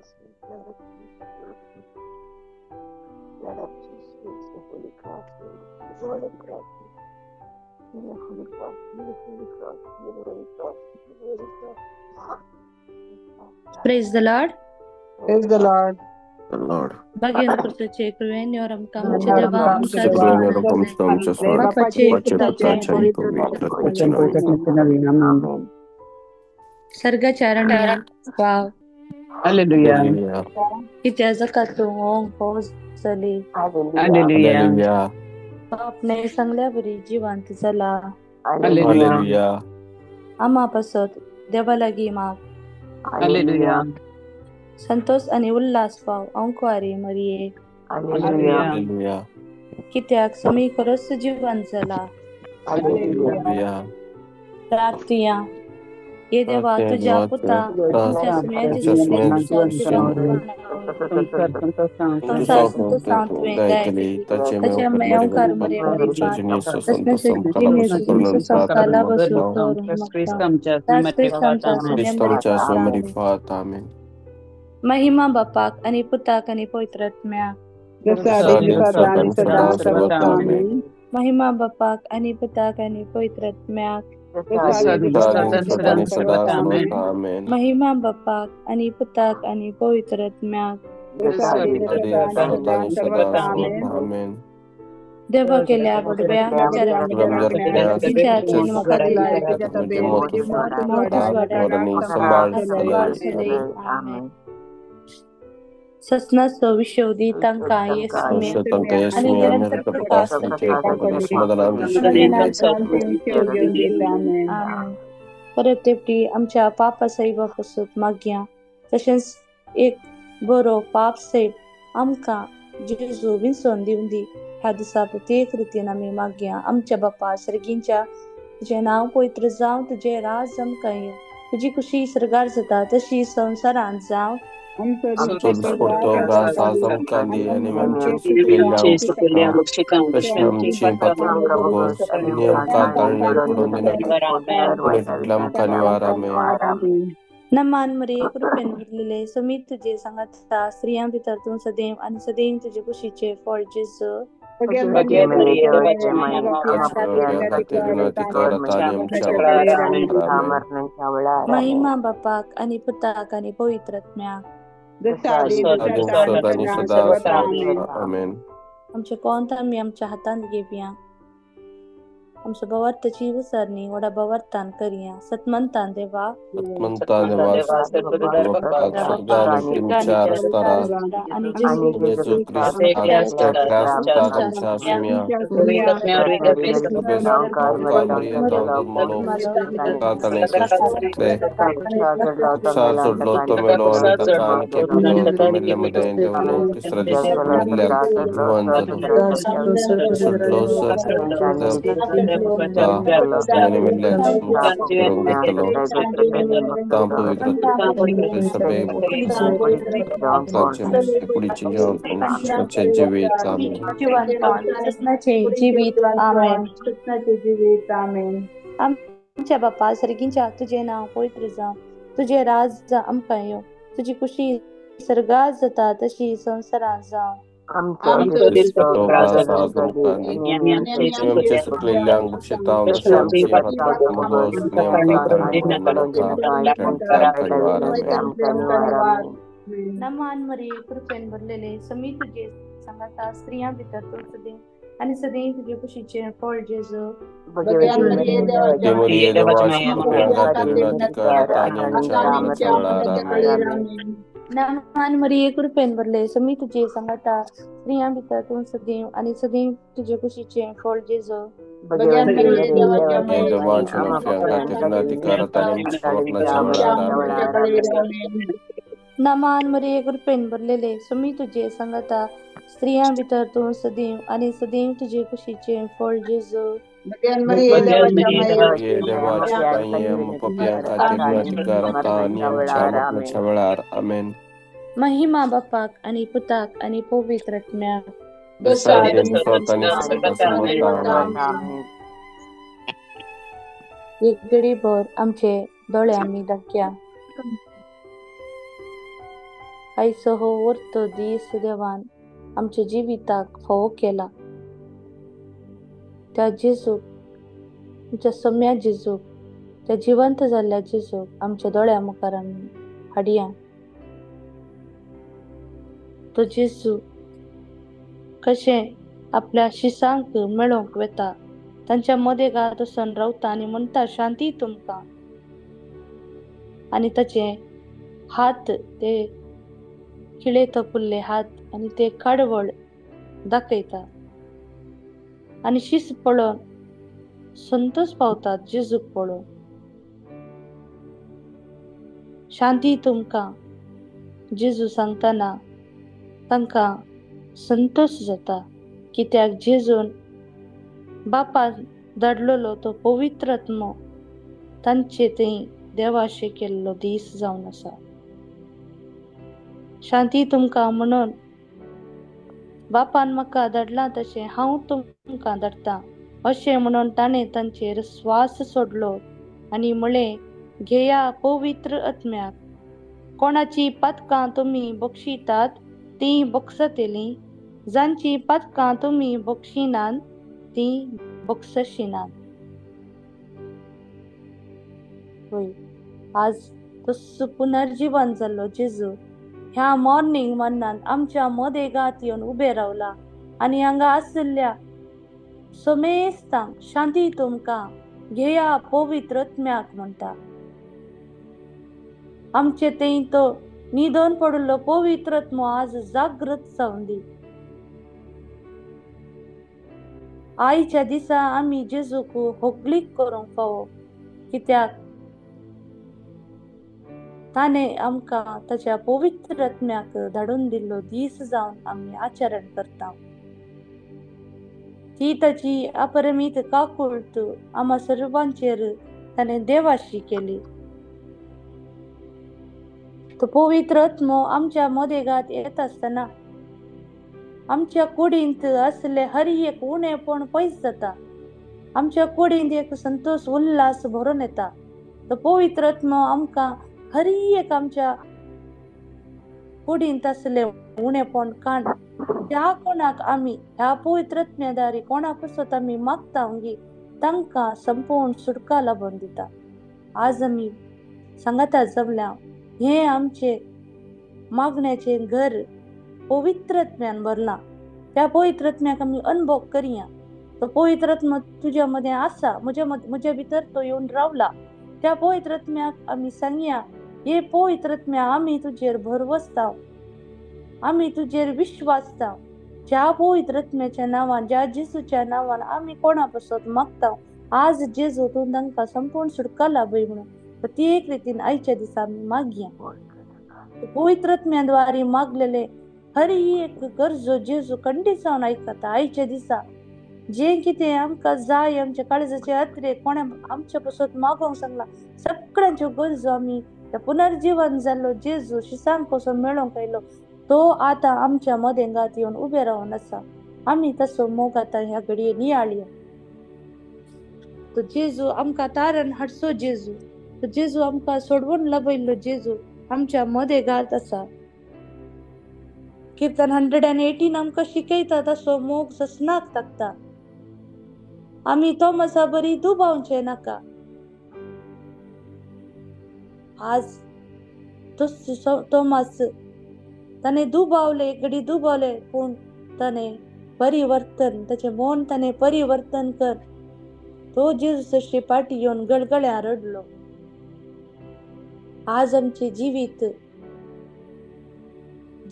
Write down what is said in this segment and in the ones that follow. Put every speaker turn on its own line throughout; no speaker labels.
Jesus, blood of Jesus, blood of Jesus, the Holy Cross, the Holy Cross, the Holy Cross, the Holy Cross, the Holy Cross, the Holy Cross.
Praise the Lord.
Praise the Lord.
The Lord.
भाग्येंद्र कृपेन आमच्या देवा आमच्या सर्गाच्या अरण्या वाव
Hallelujah.
कित्या जकातूं ओंग पावस जाली
Hallelujah.
आपणे सांगल्या बरी जिवंत जाला
Hallelujah.
आमा पासत देवा लागीं माग
Hallelujah.
Santosh आनी उल्हास पाव अंकवारी मरिये
Hallelujah.
कित्याक समी खरोच जिवंत जाला
Hallelujah.
प्रार्थया ये देवा तुझ्या पुता तुझ्या सुम्याची संसार संतोषांत तुवें ताचे मेवकार मरे महिमा बापाक आनी पुताक आनी पवित्र आत्म्याक महिमा बापाक आनी पुताक आनी पवित्र आत्म्याक महिमा बापाक आनी पुताक आनी पवित्र आत्म्याक देवा केल्या बडव्या ससनाचो विशोदी तांकां येसमे आनी निरंतर प्रकाश परत तेपटी आमच्या पापा साहेबा पासून मागया तशेंच एक बरो पाप साहेब आमकां जेजू विंचोवन दिवन दी ह्या दिसा प्रत्येक रितीन आमी मागया. आमच्या बापा सर्गींच्या तुजें नांव पवित्र जावं, तुजें राज आमकां येवं, तुजी खुशी सर्गार जाता तशी संवसारांत जावं. नमान मरिये कृपेन भरलेले समीत तुझे सांगाता स्त्रियां भितर तूं सदैव आनी सदैव तुजे कुशीचे फळ जेजू. महिमा बापाक आनी पुताक आनी पवित्र आत्म्याक. आमचे कोंत आमी आमच्या हातांत घेवया, आमच्या भावार्थाची विसरणी व्हडा भावार्थान करया. सतमंतान देवा आनी जीवित आमेन. आमच्या बापा सर्गींच्या तुझे नांव पवित्र जावं, तुझे राज जावं, आमकां येवं, तुजी खुशी सर्गात जाता तशी संवसारांत जावं. नमान मरिये कृपेन भरलेले समी तुझे सांगाता स्त्रियां भितर तूं सदैव आनी सदैव तुजे कुशीचे फळ जेजू. नमान मरिये कृपेन भरले समी तुझे सांगाता स्त्रियां भितर तूं सदैव आनी सदैव तुजे कुशीचे फळ जेजू. नमान मरिये कृपेन भरलेले समी तुझे सांगाता स्त्रियां भितर तूं सदैव आनी सदैव तुजे कुशीचे फळ जेजू. महिमा बापाक आनी पुताक आनी पवित्र आत्म्याक. एक घडीभर आमचे दोळे आमी धांपया आयचो हो वर्तो दीस देवान आमच्या जिविताक फावो केला. त्या जेजूक, आमच्या सम्या जेजूक, त्या जिवंत जाल्ल्या जेजूक आमच्या दोळ्या मुखार आमी हाडया. तो जेजू कशें आपल्या शिसांक मेळोवंक वेता, तांच्या मदेगात वचून रावता आनी म्हणटा शांती तुमकां. आनी ताचे हात, ते खिळे तपुल्ले हात आनी ते काडवळ दाखयता आनी शीस पळोवन संतोष पावतात जेजूक पळोवन. शांती तुमकां जेजू सांगतना तांकां संतोष जाता, कित्याक जेजून बापान धाडलेलो तो पवित्र आत्मो तांचे थंय देवाशे केल्लो दीस जावन आसा. शांती तुमकां म्हणून बापान म्हाका धाडलां तशें हांव तुमकां धाडटा अशें म्हणून ताणें तांचेर स्वास सोडलो आनी म्हळें, घेया पवित्र आत्म्याक. कोणाची पातकां तुमी बक्षितात तीं बक्षतलीं, जांची पातकां तुमी बक्षिनात तीं बक्षशिनात. होय, आज तसो पुनर्जीवन जाल्लो जेजू ह्या मॉर्निंग मन्नान आमच्या मदेगात येवन उबे रावला आनी हांगा आशिल्ल्या समेस्तांक शांती तुमकां, घेया पवित्र आत्म्याक म्हणटा. आमचे थंय तो निदोन पडिल्लो पवित्र आत्मो आज जागृत जावन दी. आयच्या दिसा आमी जेजूक होगलीक करूंक फावो, कित्याक ताणें आमकां ताच्या पवित्र आत्म्याक धाडून दिल्लो दीस जावन आमी आचरण करता. ती ताची अपरमीत काकुळट आमा सर्वांचेर ताणें देवाशी केली. तो पवित्र आत्मो आमच्या मदेगात येत आसतना आमच्या कुडींत आसले हर एक उणेपण पयस जाता, आमच्या कुडींत एक संतोष उल्हास भरून येता. तो पवित्र आत्मो आमकां हर एक आमच्या कुडींत आसले उणेपण काण ज्या कोणाक आमी ह्या पवित्र आत्म्यादारी कोणा पासत आमी मागता तांकां संपूर्ण सुटका लाबून दिता. आज आमी सांगाता जमल्या हे आमचे मागण्याचे घर पवित्र आत्म्यान भरलां. त्या पवित्र आत्म्याक आमी अनुभव करया. तो पवित्र आत्मा तुज्या मदें आसा, म्हज्या भितर तो येवन रावला. त्या पवित्र आत्म्याक आमी सांगया, हे पवित्र आत्म्या आमी तुजेर भरवसता, आमी तुजेर विश्वासता. ज्या पवित्र आत्म्याच्या नांवान, ज्या जेजूच्या नांवान आमी कोणा पासत मागता, आज जेजू तूं तांकां संपूर्ण सुटका लाभय म्हणून प्रत्येक रितीन आयच्या दिसा आमी मागया. पवित्र आत्म्याद्वारे मागलेले हर एक गरजो जेजू खंडीत जावन आयकता. आयच्या दिसा जें कितें आमकां जाय, आमच्या काळजाचे अत्रे कोणें आमच्या पासत मागोवंक सांगला, सगळ्यांच्यो गरजो आमी पुनर्जीवन जाल्लो जेजू शिसांक कसो मेळोवंक आयलो तो आतां आमच्या मदेंगात येवन उबे रावन आसा. आमी तसो मोग आतां ह्या घडये नियाळया. तो जेजू आमकां तारण हाडचो जेजू, तो जेजू आमकां सोडवून लबयल्लो जेजू आमच्या मदेगात आसा. कीर्तन 118 आमकां शिकयता तसो मोग ससनाक ताकता. आमी तोमसा बरी दुबावचे नाका. आज तोमास ताणें दुबावले, घडी दुबावले, पूण ताणें परिवर्तन, ताचें मन ताणें परिवर्तन कर तो जेजूची पाटी येवन गळगळ्या रडलो. आज आमचें जिवीत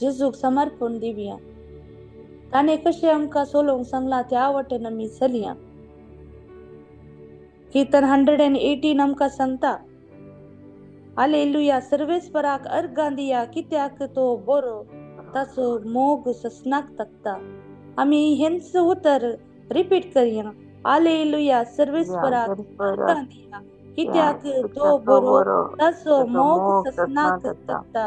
जेजूक समर्पण दिवया. ताणें कशें आमकां चलोवंक सांगलां त्या वटेन आमी चलया. कीर्तन 118 आमकां सांगता, हालेलुया, सर्वेस्पराक अर्गां दिया, कित्याक तो बरो, ताचो मोग ससनाक तकता. आमी हेंच उतर रिपीट करया. हालेलुया, सर्वेस्पराक अर्गां दिया, कित्याक तो बरो, ताचो मोग ससनाक तकता.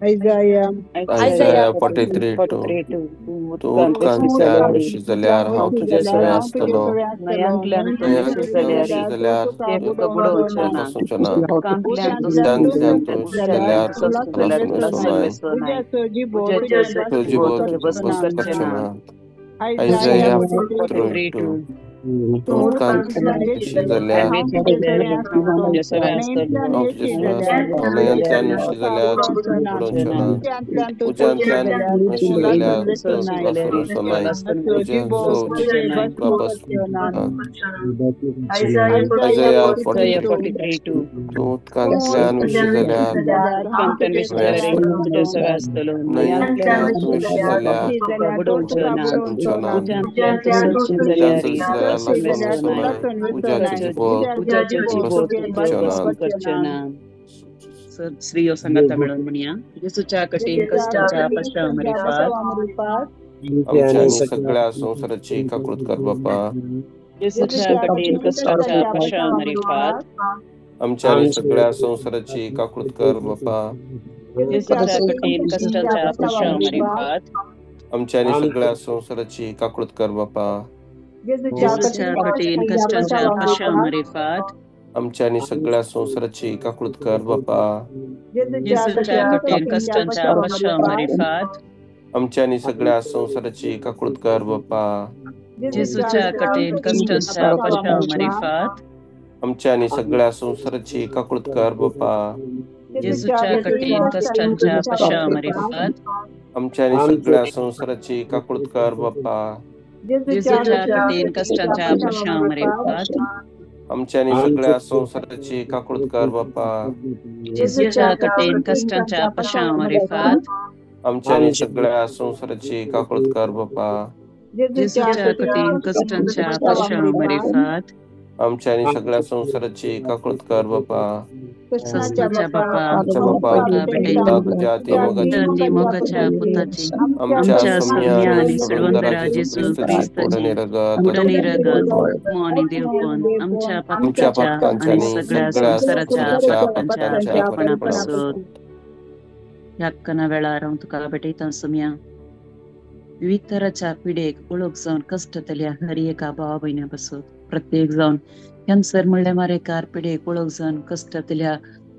Isaiah
Isaiah 43:2. तूं उदकांतल्यान वशी जाल्यार हांव तुजे सवें आसतलो, न्हंयांतल्यान वशी जाल्यार तुका सोंपचो ना, उज्यांतल्यान तूं वशी जाल्यार तुका लासून वचो नाय, तुजी भस्म करचे ना. Isaiah 43:2. तूं उदकांतल्यान वशी जाल्यार हांव तुजे सवें आसतलो, न्हंयांतल्यान वशी जाल्यार बुडोवचो ना, उज्यांतल्यान वशी जाल्यार तुका लासून वचो नाय, तुका भस्म ना. Isaiah 43:2. तूं उदकांतल्यान वशी जाल्यार न्हंयांतल्यान तूं वशी जाल्यार बुडोवचो ना, उज्यांत जाल्यार लासून वचो नाय, उज्याची जिबो भस्म करचो ना.
स्त्रियो सांगाता मेळून म्हणया, जेजूच्या कठीण कश्टांच्या पाशांव मरिफात.
आमच्या आनी सगळ्या संवसाराची काकूत कर बापा.
जेजूच्या कठीण कश्टांच्या पाशांव मरिफात.
आमच्या आनी सगळ्या संवसाराची काकूत कर बापा.
जेजूच्या कठीण कश्टांच्या पाशांव मरिफात.
आमच्या आनी सगळ्या संवसाराची काकूत कर बापा.
जेजूच्या कठीण कश्टांच्या पाशांव मरिफात.
आमच्या आनी सगळ्या संवसाराची काकूत कर बापा.
जेजूच्या कठीण कश्टांच्या पाशांव मरिफात.
आमच्या आनी सगळ्या संवसाराची काकूत कर बापा.
जेजूच्या कठीण कश्टांच्या पाशांव मरिफात.
आमच्या आनी सगळ्या संवसाराची काकूत कर बापा.
जेजूच्या कठीण कश्टांच्या पाशांव मरिफात.
आमच्या आनी सगळ्या संवसाराची काकूत कर बापा.
जेजूच्या कठीण कश्टांच्या पाशांव मरिफात.
आमच्या आनी सगळ्या संवसाराची काकूत कर बापा.
जेजूच्या कठीण कश्टांच्या पाशांव मरिफात.
आमच्या आनी सगळ्या संवसाराची काकूत कर बापा.
जेजूच्या कठीण कश्टांच्या पाशांव मरिफात.
आमच्या आनी सगळ्या संवसाराची काकूत कर बापा.
सस्नाच्या बापा,
आमच्या बापा,
तुका भेटयता
तुझ्या अतिमोगाची
तुझ्या मोगाच्या पुताची,
आमच्या
आमच्या
सौम्य
सौम्य
आणि
आणि
सोडवणदारा
सोडवणदारा
जेजू
जेजू
ख्रिस्ताची
ख्रिस्ताची
उडणी रगत
उडणी रगत, आत्मो आणि देवपण आमच्या
आमच्या
पातकांच्या
पातकांच्या
आणि
आणि
सगळ्या
सगळ्या
संवसाराच्या
संवसाराच्या
पातकांच्या
पातकांच्या
बरेपणा
बरेपणा
पासत. ह्या कना वेळार हांव तुका भेटयता सोम्या, विविध तराच्या पिडेक ओळख जावन कश्टतल्या हर एका भावा भयण्या पासत, प्रत्येक जावन कॅन्सर म्हणल्यार मारेकार पिडेक ओळख जावन कश्टतल्या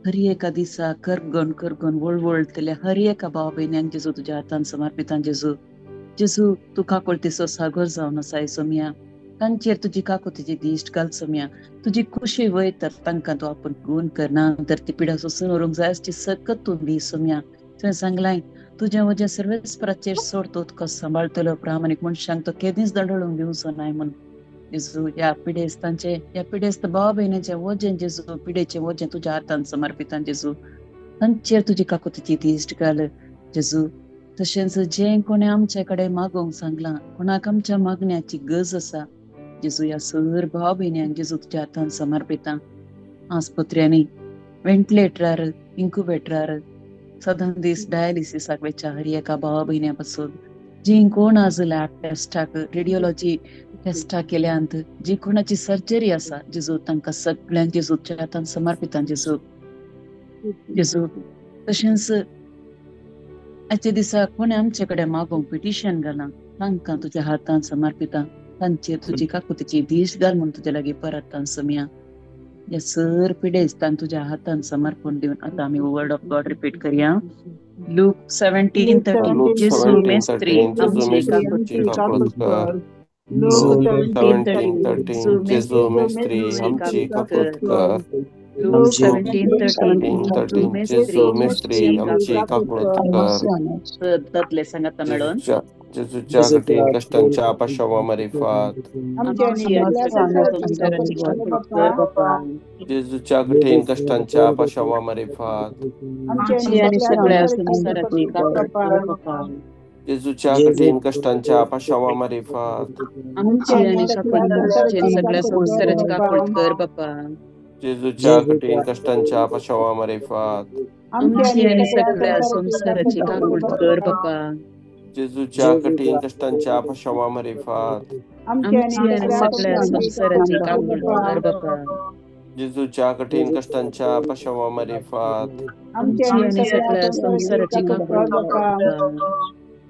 हर एका दिसा करगण करगण वळवळतल्या हर एका भावा भयण्यांक जेजू तुज्या हातान समर्पितां. जेजू, जेजू तूं काकुळतीचो सागर जावन आसाय सोम्या, तांचेर तुजी काकुतीची दिश्ट घाल सोम्या. तुजी खुशी वय तर तांकां तूं आपूण गुण करना तर ती पिडा सोसून व्हरूंक जाय ती सकत तूं दी सोम्या. तुवें सांगलाय तुजें वजें सर्वेस्पराचेर सोड, तूं तुका सांबाळटलो प्रामाणीक मनशांक तो केदींच दंडळूंक दिवचो नाय म्हूण. जेजू ह्या पिडेस्तांचे, ह्या पिडेस्त भावा भयणीचें वजें जेजू, पिडेचें वजें तुज्या हातान समर्पितां जेजू, तांचेर तुजी काकुतीची दिश्ट घाल जेजू. तशेंच जें कोणें आमचे कडेन मागोवंक सांगलां, कोणाक आमच्या मागण्याची गरज आसा जेजू, ह्या सर भाव भयण्यांक जेजू तुज्या हातान समर्पितां. आस्पत्र्यांनी व्हेंटिलेटरार, इंक्युबेटरार सदां दीस डायलिसिसाक वयच्या हर एका भावा भयण्या पासून, जी कोण आज लॅब टेस्टाक, रेडियोलॉजी टेस्टाक केल्यांत, जी कोणाची सर्जरी आसा जेजू, तांकां सगळ्यांक जेजू तुज्या हातान समर्पितां जेजू. जेजू तशेंच आयच्या दिसा कोणें आमचे कडेन मागोवंक पिटिशन घालां, तांकां तुज्या हातान समर्पितां. तांचेर तुजी काकुतीची दीश घाल म्हूण तुज्या लागीं परत सोमया. ह्या सर पिडेस्तांक तुज्या हातान समर्पण दिवन आतां आमी वर्ड ऑफ गॉड रिपीट करया. लूक 17:13.
लूक
जेजू मेस्त्री
17:13. जेजू
आमची
मेस्त्री
काकूत
आमची काकूत कर.
Look
look
17:13.
17:13.
जेजू
जेजू
मेस्त्री
मेस्त्री
आमची
आमची
काकूत
काकूत
कर.
कर.
Look
look
17:13. जेजू
17:13.
मेस्त्री
जेजू मेस्त्री
आमची
आमची
काकूत
काकूत
कर.
कर.
दादले सांगाता मेळून.
जेजूच्या जेजूच्या कठीण कश्टांच्या पाशांवा मारिफात.
आमची आनी सगळ्या संवसाराची काकूत कर बापा.
जेजूच्या कठीण कश्टांच्या पाशांवा मारिफात.
आमची आनी सगळ्या संवसाराची काकूत कर बापा.
जेजूच्या कठीण कश्टांच्या पाशांवा मारिफात.
आमची आनी सगळ्या संवसाराची काकूत कर बापा.
जेजूच्या कठीण कश्टांच्या पाशांवा मारिफात.
आमची आनी सगळ्या संवसाराची काकूत कर बापा.
जेजूच्या कठीण कश्टांच्या पाशांवा मारिफात.
आमची आनी सगळ्या संवसाराची काकूत कर बापा.
जेजूच्या कठीण कश्टांच्या पाशावा मारिफात
आमची आनी सगळ्या संवसाराची काकूट कर बापा.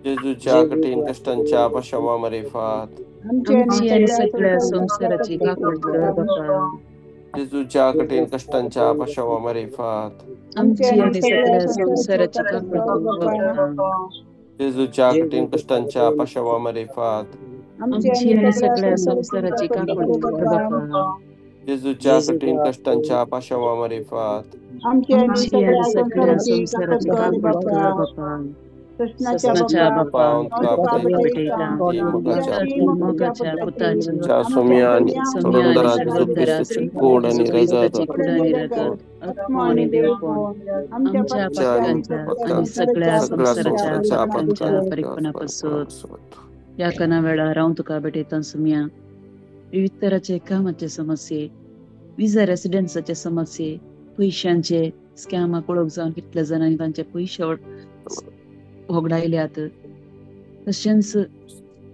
जेजूच्या कठीण कश्टांच्या पाशावा मारिफात
आमची आनी सगळ्या संवसाराची काकूट कर बापा.
जेजूच्या कठीण कश्टांच्या पाशावा मारिफात
आमची आनी सगळ्या संवसाराची काकूट कर बापा.
जेजूच्या कठीण कश्टांच्या पाशावा मारिफात
आमची आनी सगळ्या संवसाराची काकूट कर बापा.
जेजूच्या कठीण कश्टांच्या पाशावा मारिफात
आमची आनी सगळ्या संवसाराची काकूट कर बापा. सस्नाच्या बापा, तुका भेटयता, मोगाच्या पुताची,
च्या सोम्या आनी
सोम्या आनी
सर्वंदरा जेजू
सर्वंदरा
क्रिस्ताची गोड
जेजू
आनी
क्रिस्ताची
रगत
कूड आनी रगत, आत्मो आनी देवपण आमच्या पातकांच्या आनी सगळ्या
सगळ्या
संवसाराच्या
संवसाराच्या
पातकांच्या
पातकांच्या
परिपणा पासून
पासून
ह्या कना वेळार हांव तुका भेटयता सुम्या विविध तराचे कामाचे समस्ये, विजा रेसिडेन्साचे समस्ये, पयशांचे स्कॅमाक वळख जावन कितल्या जाणांनी तांचे पयशे होगडायल्यात, तशेंच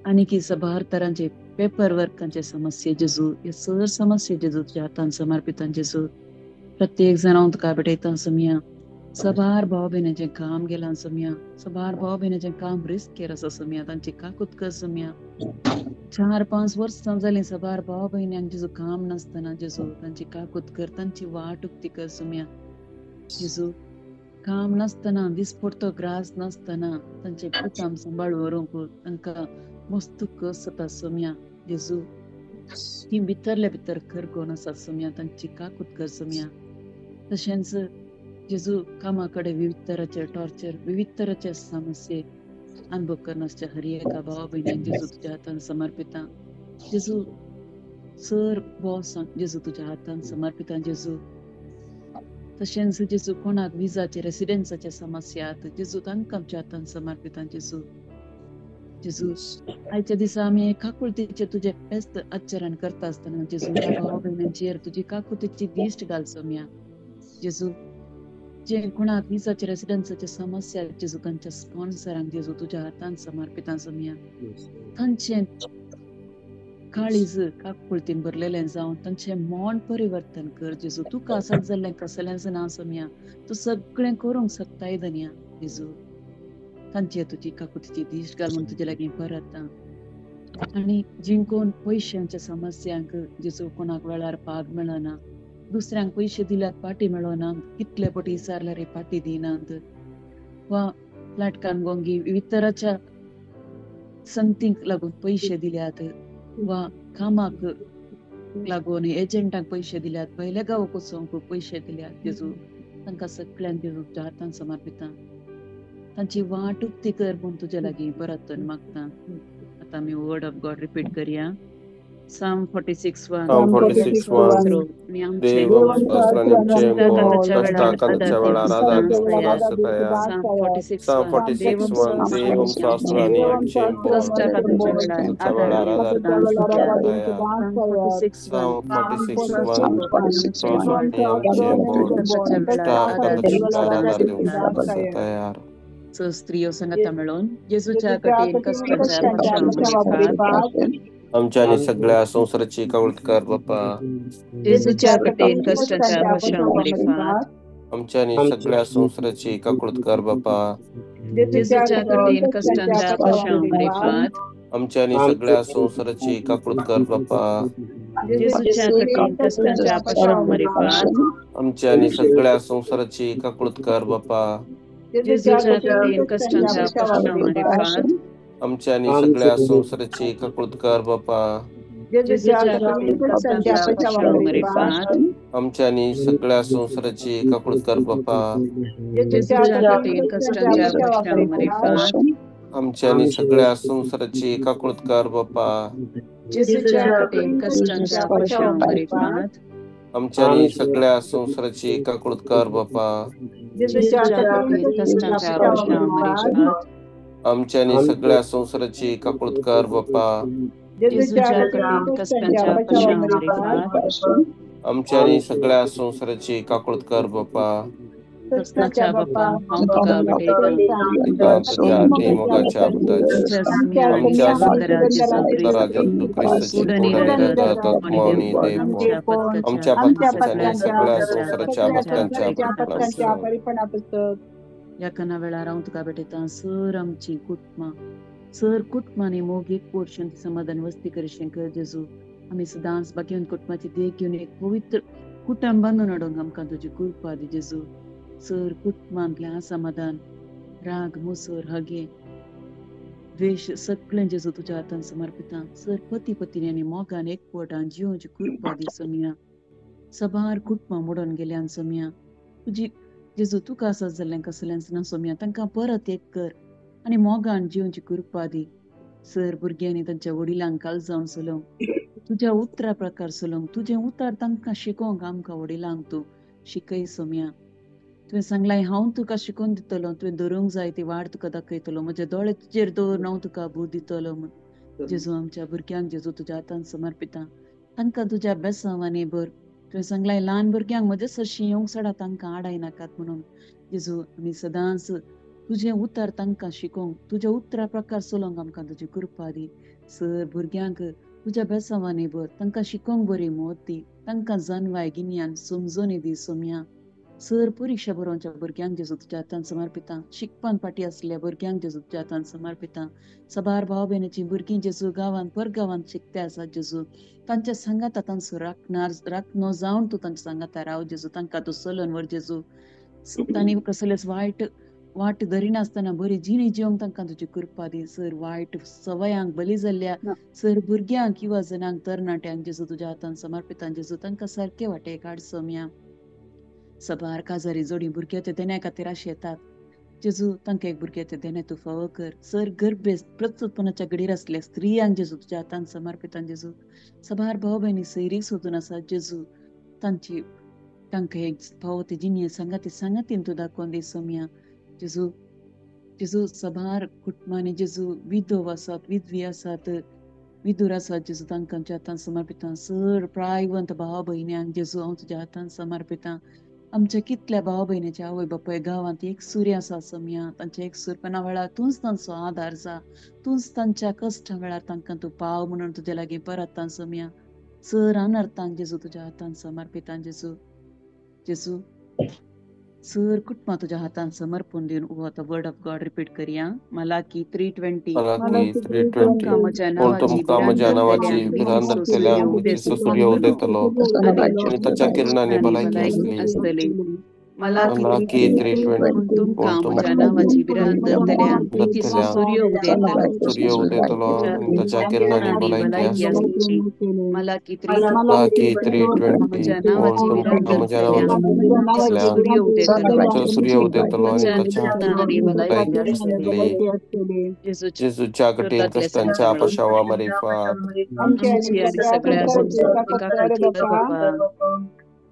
आनी सबार तरांचे पेपर वर्कांचे समस्ये जेजू, हे सर समस्ये जेजू तुज्या हातान समर्पितां जेजू. प्रत्येक जाण हांव तुका भेटयता सुम्या सबार भाव भयणाचें काम गेलां सुम्या, सबार भाव भयणाचें काम रिस्केर आसा सुम्या, तांची काकूत कर सुम्या. 4-5 वर्सां जालीं सबार भाव भयण्यांक जेजू काम नासतना जेजू, तांची काकूत कर, तांची वाट उक्ती कर सुम्या. जेजू काम नासतना, दिसपडतो ग्रास नासतना तांचे कुटाम सांबाळ व्हरूंक तांकां मस्त कस जाता सुम्या. जेजू ती भितरले भितर करगोन आसा सुम्या, तांची काकूत कर सुम्या. तशेंच जेजू कामा कडेन विविध तराचे टॉर्चर, विविध तराचे समस्ये अनुभव करनासच्या हर एका भावा भयणीक जेजू तुज्या हातान समर्पिता. जेजू सर बॉसांक जेजू तुज्या हातान समर्पिता जेजू. तशेंच जेजू कोणाक विजाचे रेसिडेन्साचे समस्या आहात जेजू, तांकां आमच्या हातान समर्पिता जेजू. जेजू आयच्या दिसा आमी काकुळतीचे तुजें फेस्त आचरण करता आसतना जेजू ह्या भावा भयणांचेर तुजी काकुळतीची दिश्ट घाल सोम्या. जेजू जे कोणाक विजाचे रेसिडेन्साचे समस्या जेजू, तांच्या स्पॉन्सरांक जेजू तुज्या हातान समर्पिता सोम्या. तांचें काळीज काकुळतीन भरलेलें जावन तांचें मन परिवर्तन कर जेजू. तुका आसत जाल्लें कसलेंच ना सोम्या, तूं सगळें करूंक शकताय धनया जेजू. तांचे तुजी काकुळतीची दिश्ट घाल म्हूण तुजे लागीं परत. आनी जिंकून पयशांच्या समस्यांक जेजू, कोणाक वेळार पाग मेळना, दुसऱ्यांक पयशे दिल्यार पाटी मेळना, कितले पटी विचारल्यार पाटी दिनात, वा फ्लॅटकान गोंगी विविध तराच्या संगतींक लागून पयशे दिल्यात, वा कामाक लागून एजंटांक पयशे दिल्यात, पयल्या गांवाक वचोंक पयशे दिल्यात जेजू, तांकां सगळ्यांक जेजू तुज्या हातान समर्पिता. तांची वाट उक्ती कर म्हूण तुज्या लागीं परत मागता. आतां आमी वर्ड ऑफ गॉड रिपीट करया. Psalm 46:1.
Psalm 46:1.
आनी आमचे
देवम शास्त्रांचे कष्टाकांच्या वेळार आधार देवून सदांच तयार.
Psalm
Psalm
46:1.
46:1. देवम शास्त्रांनी कष्टाकांच्या वेळार आधार देवून सदांच तयार.
Psalm 46:1.
Psalm 46:1. आमचे कष्टाकांच्या वेळार आधार देवून सदांच तयार.
स स्त्रियो संगता मेळून जेजूच्या कठीण कश्टांच्या पाशावा
आमच्या आणि सगळ्या संसाराची काकळूत कर बापा.
जेजूच्या कठीण कश्टांच्या पाशावा
आमच्या आणि सगळ्या संसाराची काकळूत कर बापा.
जेजूच्या कठीण कश्टांच्या पाशावा
आमच्या आणि सगळ्या संसाराची काकळूत कर बापा.
जेजूच्या कठीण कश्टांच्या पाशावा
आमच्या आणि सगळ्या संसाराची काकळूत कर बापा.
जेजूच्या कठीण कश्टांच्या पाशावा
आमच्या आणि सगळ्या संसाराची काकळूत कर बापा.
जेजूच्या कठीण कश्टांच्या पाशावा
आमच्या आणि सगळ्या संसाराची काकळूत कर बापा.
जेजूच्या कठीण कश्टांच्या पाशावा
आमच्या आणि सगळ्या संसाराची काकळूत कर बापा.
जेजूच्या कठीण कश्टांच्या पाशावा
आमच्या आणि सगळ्या संसाराची काकळूत कर बापा.
जेजूच्या कठीण कश्टांच्या पाशावा
आमच्या आणि सगळ्या संसाराची काकळूत कर बापा.
जेजूच्या कठीण कश्टांच्या पाशावा
आमच्या आणि सगळ्या संसाराची काकळूत कर बापा.
कृष्णाच्या बाप्पा, हांव तुका भेटयतां.
तुझ्या आटी मोगाच्या पुताची, आमच्या संवसारा जेजू क्रिस्ताची, कोड आणि रगत, आत्मा आणि देव, आमच्या पत्कांच्या आणि सगळ्या संवसाराच्या भक्तांच्या परिपणापासून.
ह्या कना वेळार हांव तुका भेटयतां. सर आमची कुटुंबां, सर कुटुंबांनी मोग, एकवट, शांती, समाधान वस्ती करिशें कर जेजू. आमी सदांच बाकी कुटुंबाची देख घेवन एक पवित्र कुटुंब बांदून हाडूंक आमकां तुजी कृपा दी जेजू. सर कुटुंबांतलें असमाधान, राग, मुसर, हगे, द्वेश सगळें जेजू तुज्या हातान समर्पिता. सर पती पत्नी आनी मोगान एकवटान जिवची कृपा दी सोमया. सबार कुटुंबां मोडून गेल्यान सोमया. तुजी जेजू तुका आसा जाल्लें कसलेंच ना सोमया. तांकां परत एक कर आनी मोगान जिवची कृपा दी. सर भुरग्यांनी तांच्या वडिलांक काळजावन चलोवंक, तुज्या उतरा प्रकार चलोवंक, तुजें उतर तांकां शिकोवंक आमकां वडिलांक तूं शिकय सोमया. तुवें सांगलां हांव तुका शिकोवन दितलो, तुवें धरूंक जाय ती वाट तुका दाखयतलो, म्हजे दोळे तुजेर दवरून हांव तुका बूद दितलो म्हूण. जेजू आमच्या भुरग्यांक जेजू तुज्या हातान समर्पिता. तांकां तुज्या बेसांवांनी भर. तुवें सांगलां ल्हान भुरग्यांक म्हजे सरशी येवंक सोडा, तांकां आडाय नाकात म्हणून. जेजू आमी सदांच तुजें उतर तांकां शिकोवंक, तुज्या उतरा प्रकार चलोवंक आमकां तुजी कृपा दी. सर भुरग्यांक तुज्या बेसांवांनी भर, तांकां शिकोवंक बरी मोत दी, तांकां जानवाय, गिन्यान, समजोनी दी सोमया. सर परिक्षा बरोवच्या भुरग्यांक जेजू तुज्या हातान समर्पिता. शिकपान फाटी आसल्या भुरग्यांक जेजू तुज्या हातान समर्पिता. सबार भाव भयणीची भुरगीं जेजू गांवांत परगांवांत शिकते आसात जेजू. तांच्या सांगाता तांचो राखणार राखणो जावन तूं तांच्या सांगाता राव जेजू. तांकां तूं चलोवन व्हर जेजू. तांणी कसलेच वायट वाट धरिनासतना बरी जिणी जिवंक तांकां तुजी कृपा दी. सर वायट सवयांक बली जाल्ल्या सर भुरग्यांक, युवा जनांक, तरणाट्यांक जेजू तुज्या हातान समर्पिता जेजू. तांकां सारके वाटेक हाड सोमया. सबार काजारी जोडी भुरग्याच्या देण्या खातीर आशेतात जेजू. तांकां एक भुरग्याच्या देणे तूं फावो कर. सर गर्भेस्त प्रत्युत्पन्नाच्या घडीर आसल्या स्त्रियांक जेजू तुज्या हातान समर्पिता जेजू. सबार भाव भयणी सैरीक सोदून आसात जेजू. तांची तांकां एक फावो ती जिणें सांगाती सांगातीन तूं दाखोवन दी सोमया. जेजू जेजू सबार कुटुंबांनी जेजू विधव आसात, विधवी आसात, विदूर आसात जेजू. तांकां तुज्या हातान समर्पिता. सर प्रायवंत भाव भयण्यांक जेजू हांव तुज्या हातान समर्पिता. आमच्या कितल्या भाव भयणीच्या आवय बापाय गांवांत एक सूर्य आसा सोमया. तांच्या एक सुरपणा वेळार तूंच तांचो आदार जा, तूंच तांच्या कश्टा वेळार तांकां तूं पाव म्हणून तुज्या लागीं परत सोमया. सर अनर्थांक जेजू तुज्या हातान समर्पिता जेजू. जेजू सर कुटुंबां तुज्या हातान समर्पण दिवन उहो आतां वर्ड ऑफ गॉड रिपीट करया. मलाकी 3:20.
मलाकी 3:20.
म्हज्या
कोण तुमकां म्हज्या नांवाची भिरांत धरतल्यांक उदेचो सूर्य उदेतलो आनी ताच्या किरणांनी भलायकी आसतली.
मलाकी
मलाकी
3:20.
3:20.
कोण
कोण
तुमकां म्हज्या
तुमकां
नांवाची भिरांत धरतल्यांक प्रितीचो
धरतल्यांक
सूर्य उदेतलो
सूर्य उदेतलो आनी ताच्या किरणांनी
आनी
भलायकी
भलायकी
आसतली.
आसतली. मलाकी 3:20.
मलाकी 3:20.
म्हज्या
कोण
नांवाची
तुमकां
भिरांत
म्हज्या
धरतल्यांक
नांवाची
प्रितीचो
धरतल्यांक
सूर्य उदेतलो
ताचो सूर्य उदेतलो आनी
ताच्या
ताच्या
किरणांनी भलायकी
भलायकी
आसतली.
आसतली.
जेजूच्या
जेजूच्या कठीण
स्वर्गांतल्या
कश्टांच्या
सगळ्या मेळून
पशावा मारिफात.
आमची आनी सगळ्या संवसाराची काकूट कर बापा.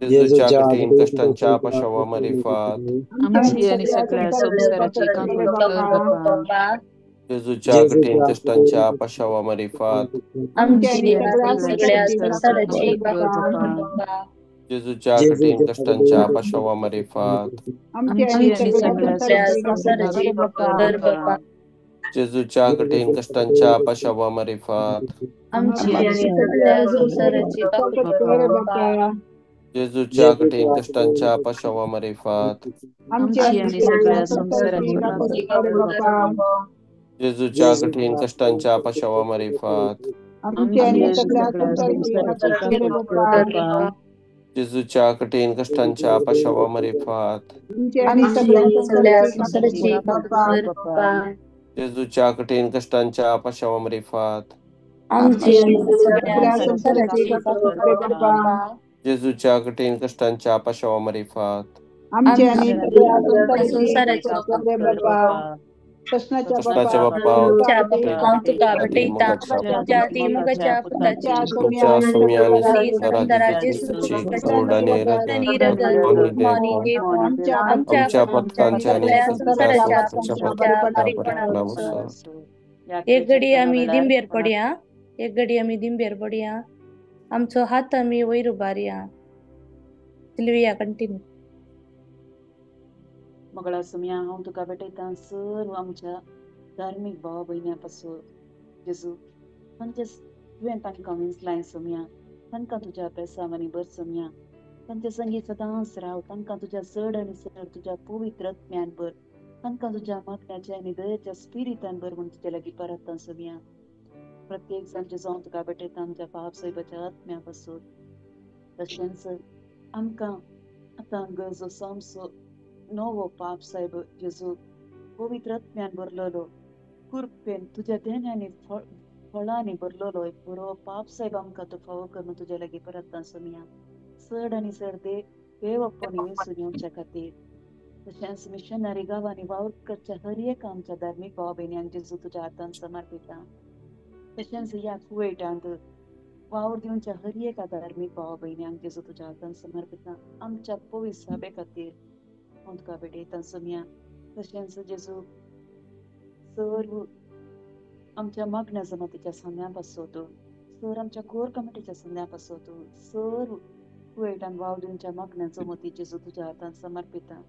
जेजूच्या कठीण कश्टांच्या पशावा मारिफात.
आमची आनी सगळ्या संवसाराची काकूट कर बापा.
जेजूच्या कठीण कश्टांच्या पशावा मारिफात.
आमची
आमची
आनी
आनी
सगळ्या
सगळ्या
संवसाराची
संवसाराची काकूट कर बापा.
जेजूच्या कठीण कश्टांच्या पशावा मारिफात.
आमची आनी
आमची
सगळ्या
सगळ्या
संवसाराची
संवसाराची
काकूट
कर
कर
बापा.
बापा.
जेजूच्या कठीण कश्टांच्या पशावा मारिफात.
आमची
आमची
आनी
आनी
सगळ्या
सगळ्या
संवसाराची
संवसाराची
काकूट
काकूट
कर
कर
बापा.
बापा.
जेजूच्या कठीण कश्टांच्या पशावा मारिफात.
आमची आनी सगळ्या संवसाराची काकूट कर बापा.
जेजूच्या कठीण कश्टांच्या पशावा मारिफात.
आमची आनी सगळ्या संवसाराची काकूट कर बापा.
जेजूच्या कठीण कश्टांच्या पशावा मारिफात.
आमची आनी सगळ्या
संवसाराची
संवसाराची
काकूट
काकूट
कर
कर
बापा.
बापा.
जेजूच्या कठीण कश्टांच्या पशावा मारिफात.
आमची आनी सगळ्या
संवसाराची
संवसाराची
काकूट
काकूट
कर
कर
बापा.
बापा.
जेजूच्या कठीण कश्टांच्या पशावा मारिफात.
आमची
आमची
आनी
आनी
सगळ्या
सगळ्या
संवसाराची
संवसाराची
काकूट
काकूट
कर
कर
बापा.
बापा.
कृष्णाच्या बाप्पा,
तुमच्या बाप्पा हांव तुका भेटयतां,
मोगाच्या
तुमच्या अति मोगाच्या पुताची,
तुमच्या सौम्य आणि
आनी
सुंदरा
सुंदरा
जेजू
जेजू
ख्रिस्ताची
ख्रिस्ताची
गोड आणि
गोड आणि
रगत
रगत
आणि
आत्मा आणि
देव
देव
आमच्या
आमच्या
पथकांच्या आणि
सगळ्या
सगळ्या
संवसाराच्या
संस्थांच्या
पथकांच्या
परिपणानुसार.
परिपणानुसार. एक घडी आमी दिंबेर पडया, एक घडी आमी दिंबेर पडया, आमचो हात आमी वयर उबारया. Sylvia continue.
मगळा सुमया हांव तुका भेटयता सर्व आमच्या धार्मीक भाव भयण्यां पासून जेजू तांचे तुवें तांकां विंचलाय सोमया तांकां तुज्या बेसांवांनी भर सोमया तांचे संगी सदांच राव तांकां तुज्या चड आनी चड तुज्या पवित्र आत्म्यान भर तांकां तुज्या मागण्याच्या आनी दयेच्या स्पिरितान भर म्हूण तुज्या लागीं परत सोमया प्रत्येक जाण जेजू हांव तुका भेटयता आमच्या पाप सायबाच्या आत्म्या पासून तशेंच आमकां आतां गरज आसा आमचो नवो पाप सायब जेजू पवित्र आत्म्यान भरलेलो कृपेन तुज्या देण्यांनी फळांनी भरलेलो एक बरो पाप सायब आमकां तो फावो कर म्हूण तुज्या लागीं परत सोमया चड आनी चड देवप्पन येसून येवच्या खातीर तशेंच मिशनरी गांवांनी वावर करच्या हर एक आमच्या धार्मीक भाव भयण्यांक जेजू तुज्या हातान समर्पिता तशेंच ह्या कुवेटांत वावर दिवच्या हर एका धार्मीक भाव भयण्यांक जेजू तुज्या हातान समर्पिता आमच्या पवित्र सभे खातीर हांव तुका भेटयता सोमया तशेंच जेजू सर्व आमच्या मागण्या जमातीच्या संद्या पासत सर आमच्या कोर कमिटीच्या संद्या पासत सर्व कुवेटान वावर दिवच्या मागण्या जमती जेजू तुज्या हातान समर्पिता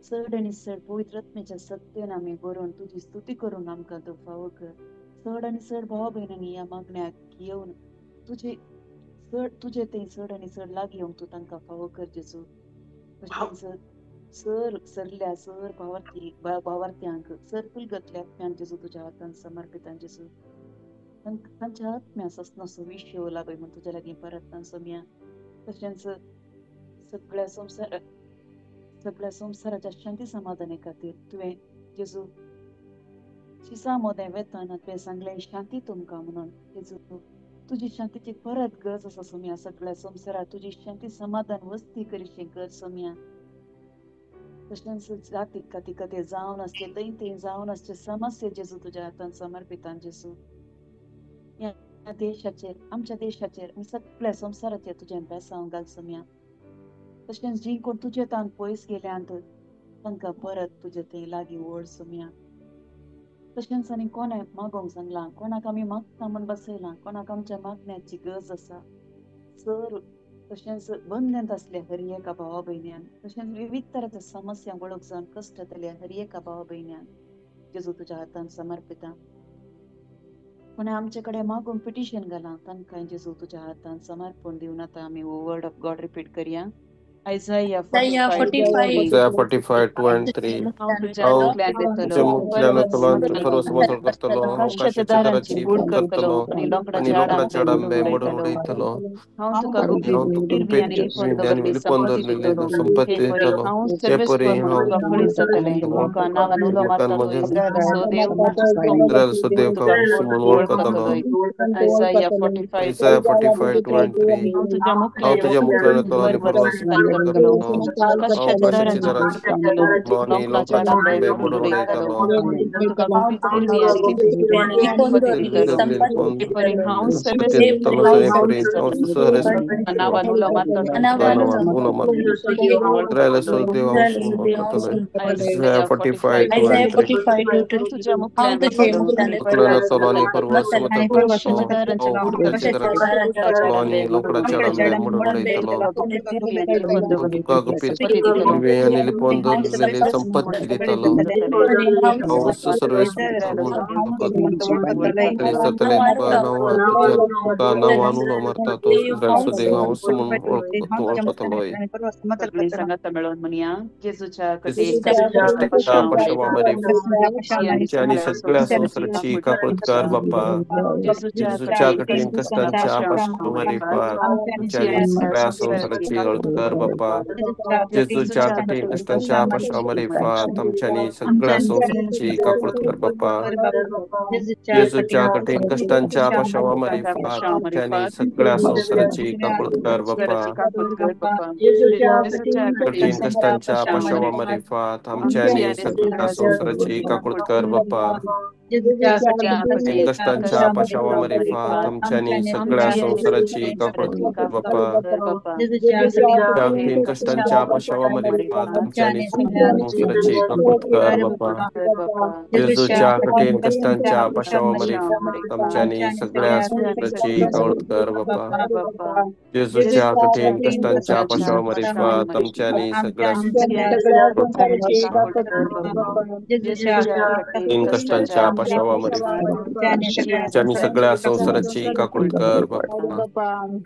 चड आनी चड पवित्र आत्म्याच्या सत्तेन आमी बरोवन तुजी स्तुती करून आमकां तूं फावो कर चड आनी चड भाव भयणांनी ह्या मागण्याक येवन तुजे चड तुजे थंय चड आनी चड लागीं येवंक तूं तांकां फावो कर जेजू तशेंच सर सरल्या सर भावार्थी भावार्थ्यांक सर फुलगतल्या आत्म्यांक जेजू तुज्या हातान समर्पितां जेजू तांच्या आत्म्या ससनाचो विशय लागय म्हूण तुज्या लागीं परत सोमया तशेंच सगळ्या संवसाराच्या शांती समाधाने खातीर तुवें जेजू शिसा मोदें वेताना तुवें सांगलें शांती तुमकां म्हणून जेजू तुजी शांतीची परत गरज आसा सोमया सगळ्या संवसारात तुजी शांती समाधान वस्ती करीशी गरज सोमया तशेंच जातीक खातीर खातीर जावन आसचे थंय थंय जावन आसचे समस्या जेजू तुज्या हातान समर्पितां जेजू ह्या देशाचेर आमच्या देशाचेर आनी सगळ्या संवसाराचेर तुजें बेसांव घाल सोमया तशेंच जीं कोण तुजे तान पयस गेल्यांत तांकां परत तुजे थंय लागीं ओड सोमया तशेंच आनी कोणाक मागोंक सांगलां कोणाक आमी मागता म्हूण बसयलां कोणाक आमच्या मागण्याची गरज आसा सर तशेंच बंदल्यांत आसले हर एका भावा भयण्यान तशेंच विविध तराच्या समस्यांक वळख जावन कश्ट जातले हर एका भावा भयण्यान जेजू तुज्या हातान समर्पिता कोणें आमचे कडेन मागून पिटिशन घालां तांकां जेजू तुज्या हातान समर्पण दिवन आतां आमी वर्ड ऑफ गॉड रिपीट करया Isaiah
45
Isaiah 45, 2 and 3. हांव तुज्या मुखांतल्यान वतलो सर्व समतोल करतलो हांव काशाच्या दाराची फूट करतलो आनी लोखणाचे आंबे मोडून उडयतलो
हांव तुका
हांव तुका गुपीत आनी लिपोवन दवरलेली संपत्ती दितलो ते परी हांव म्हज्या इस्रायलाचो देव म्हणून वळखतलो
Isaiah 45
Isaiah 45, 2 and 3. हांव तुज्या मुखांतल्यान वतलो आनी परवा करतलो हांव काशाच्या दाराची आनी लोखणाचे आंबे मोडून उडयतलो Isaiah 45, 2 and 3. आनी लिपोवन दवरलेली संपत्ती दितलो हांव जातलें तुका नांवान तुज्या तुका नांवान उलो मारता तो इस्रायलाचो देव हांव म्हणून तूं वळखतलोय
सगळीं सांगाता मेळोवन म्हणया जेजूच्या
आनी सगळ्या संवसाराची काकूळट कर बाप्पा जेजूच्या कठीण कश्टांच्या पाशावां आमच्या आनी सगळ्या संवसाराची गळत कर बाप्पा जेजूच्या कठीण कश्टांच्या पाशावां आमच्या आनी सगळ्या संवसाराची काकूळट कर बाप्पा जेजूच्या कठीण कश्टांच्या पाशावां आमच्या आनी सगळ्या संवसाराची काकूळट कर बाप्पा कठीण कश्टांच्या पाशावां आमच्या आनी सगळ्या संवसाराची काकूळट कर बाप्पा कठीण कश्टांच्या पाशावा मारिफात आमच्यांनी सगळ्या संवसाराची काकूळ कर बापा. कठीण कश्टांच्या पाशावा मारिफात आमच्यांनी सगळ्या संवसाराची काकूळ कर बापा. जेजूच्या कठीण कश्टांच्या पाशावा मारिफात आमच्यांनी सगळ्या संवसाराची काकूळ कर बापा. जेजूच्या कठीण कश्टांच्या पाशावा मारिफात आमच्यांनी सगळ्या कठीण कश्टांच्या पाशावा मारिफात आमच्यांनी सगळ्या संवसाराची काकूळ कर बापा.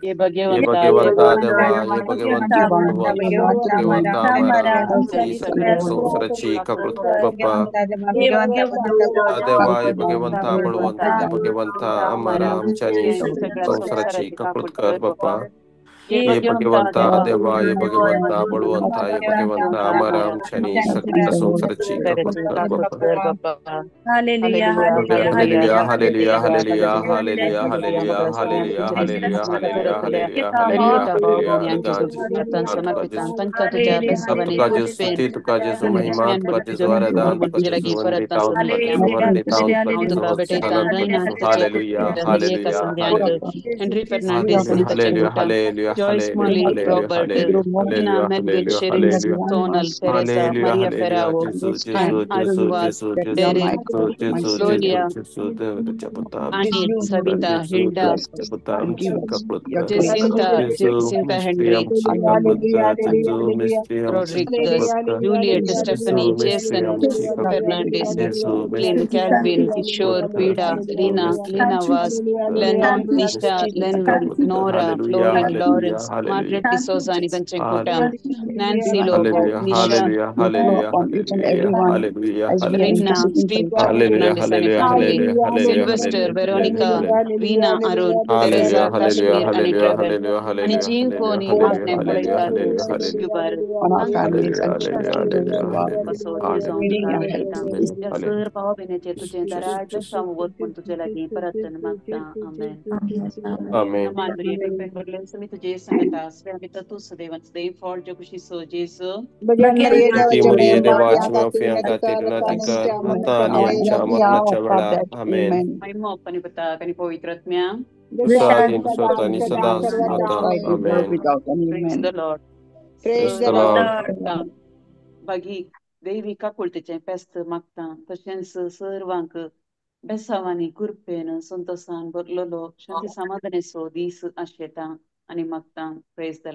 हे भगवंता देवा, हे भगवंता भगवंता आमारा, आमची सगळ्या संवसाराची काकूळ कर बापा. देवा, हे भगवंता बळवंत, हे भगवंता आमारा, आमच्यांनी संवसाराची काकूळ कर बापा. हे भगवंता देवा, हे भगवंता बळवंता, हे भगवंता आमारा, आमच्यांनी सगळ्या संवसाराची काकूळ कर बापा.
Hallelujah,
hallelujah, hallelujah, hallelujah, hallelujah, hallelujah, hallelujah, hallelujah, hallelujah, hallelujah, hallelujah, hallelujah. तुका जेसू स्तुती, तुका जेसू महिमा, तुका जेसू आराधना, तुका जेसू वंदिता, तुका जेसू वर्णिता, तुका जेसू होसाना, तुका जेसू hallelujah, hallelujah, hallelujah.
Henry Fernandes,
hallelujah, hallelujah,
Joyce Molly,
hallelujah,
Robert,
hallelujah,
Tina, Melvin,
hallelujah,
Sherin,
hallelujah,
Sonal, Teresa,
hallelujah,
Maria
hallelujah.
Ferrao,
Jesu, Jesu,
Arun
Jesu,
Vaz,
Jesu, Jesu,
Derek,
Jesu, Jesu,
Gloria,
Jesu, देवाच्या पुता
Anil,
आमची
Savita,
Jesu,
Hilda,
देवाच्या पुता आमची काकूळ कर.
Jacinta,
Jesu
Jacinta
मिस्त्री
Henry,
आमची काकूळ कर. जेसू मिस्त्री आमची
Rodriguez,
काकूळ कर.
Juliet,
Jesu
Stephanie,
मिस्त्री
Jason
आमची काकूळ.
Fernandes,
Jesu
Lynn,
मिस्त्री
Calvin,
काकूळ
Kishore,
कर.
Pida,
Jesu
Lina,
मिस्त्री
Lina Vaz,
काकूळ कर.
Lennon,
मिस्त्री
Nisha, Lenwell,
काकूळ कर.
Nora,
hallelujah,
Florin,
hallelujah,
Lawrence,
hallelujah.
Margaret D'Souza आणि त्यांचे कुटुंब, Nancy Lobo,
hallelujah,
Nisha,
hallelujah, hallelujah,
upon each and
hallelujah,
everyone
hallelujah,
as we are
hallelujah.
Rinna,
interceding for
Steve
each other.
Hallelujah,
Fernandes आणि
hallelujah,
family,
hallelujah, hallelujah,
Sylvester,
hallelujah,
Veronica,
hallelujah.
Veena, Arun, Teresa,
hallelujah, hallelujah,
Kashmir आणि
hallelujah,
Trevor
hallelujah,
आणि
hallelujah,
जी
hallelujah,
कोणी
hallelujah,
आपणे
hallelujah,
पळयतात
hallelujah, hallelujah.
युबार
On our
तांकां
families
hallelujah,
and
hallelujah,
especially those
hallelujah,
who are
असो जेजांव
needing
तुका
our help.
भेटयता
hallelujah,
ह्या
hallelujah.
Sir भावा भयणीचेर तुजें
जेसू,
दराळ
जेसू.
बेसांव वत म्हूण तुजे लागीं प्रार्थना मागता. आमेन.
आमेन.
मान मरिये कृपेन भरलें समी तुजे संगत आसवे आमी तूं सदैव सदैव फॉल जो खुशी सो जेसू.
ती मरिये देवाची माफी आमकां तिरुनाती कर आतां आनी आमच्या मरणाच्या वेळार. आमेन.
Amen.
महिमा आणि पिताक आणि पवित्र आत्म्या.
दुसरा स्वतः आणि सदा आता. आमेन.
Without any
Praise
amen.
the Lord.
Praise the Lord.
बागी देवी काकुळतेचें पेस्त मागता तशेंच सर्वांक बेसांवांनी कृपेन संतोसान भरलेलो शांती समाधानाचो दीस आशेता आनी मागता. Praise the